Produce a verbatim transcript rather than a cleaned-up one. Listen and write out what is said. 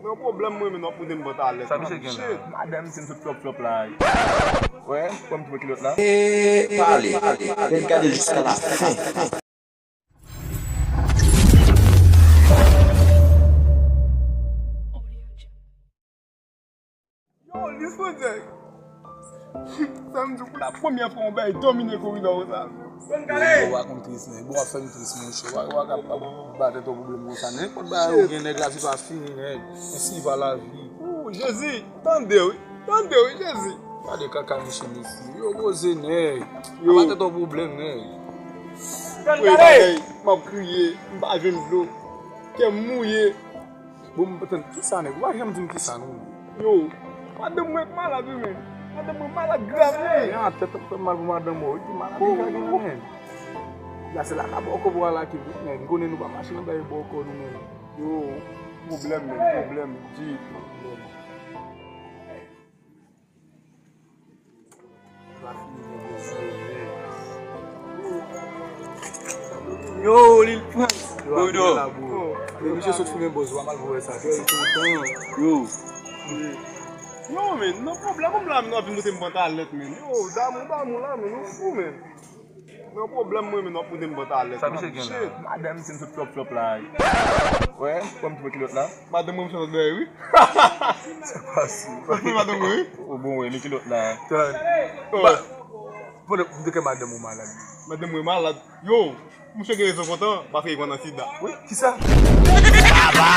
Nan pwoblèm mwen menm, w ap pote m bò talèt. Sa misye gen la? Madanm misye m sot flòp flòp la. Wè, pran m tou kilòt la. E pale, pale. Gade, gade l jiska la fen. Yo, Lis Fwontyè. Sa m di w, pou la premyè fwa, yon bagay domine koridò sa. Yo, w a konn tris, nèg. Bon, w ap fè m tris, monchè. W a, w a ka, w a ka ba tèt ou pwoblèm konsa. Nenpòt bagay ou gen, nèg, lavi pa fini, nèg. Ensi va lavi. Ou, Jezi, tande wi. Tande wi, Jezi. Gade kaka misye, mesye. Yo, poze, nèg. Yo. Ba tèt ou pwoblèm, nèg. Tann gade. M ap kriye, m pa jwenn dlo. Kè m mouye. Bon, m tann, kisa, nèg? Ou pa janm di m kisa, non. Yo, madanm mwen malad, wi, men. Madanm mwen malad grav, men. Men an tèt ap fè m mal pou madanm mwen, wi. Ki maladi sa gen nan men? La, se la ka bòkò pou al ak li, men. M konnen nou pa mache nan bay bòkò, nou, men. Yo, pwoblèm, men, pwoblèm, di pwoblèm. Yo, Lil Frans. Yo, Kodo. Yo, misye sot fimen bòz, w a mal pou wè sa. Yo. Yo, men, nan pwoblèm, m la, men, w ap vin pote m pantalèt, men. Yo, damou, damou la, men, nou fou, men. Nan pwoblèm mwen menm, w ap pote m pantalèt. Sa misye gen la? Madanm misye m sot flòp flòp la. Wè, pran m tou kilòt la. Madanm mwen m sot dèyè wi. Se pa si. Ou konn madanm mwen wi? O bon, wè, men kilòt la. Tann. Oh. Ba, pandan m te kè madanm ou malad. Madanm mwen malad. Yo, misye gen rezon kontan, paske li pran nan sida. Wi, kisa? Baba.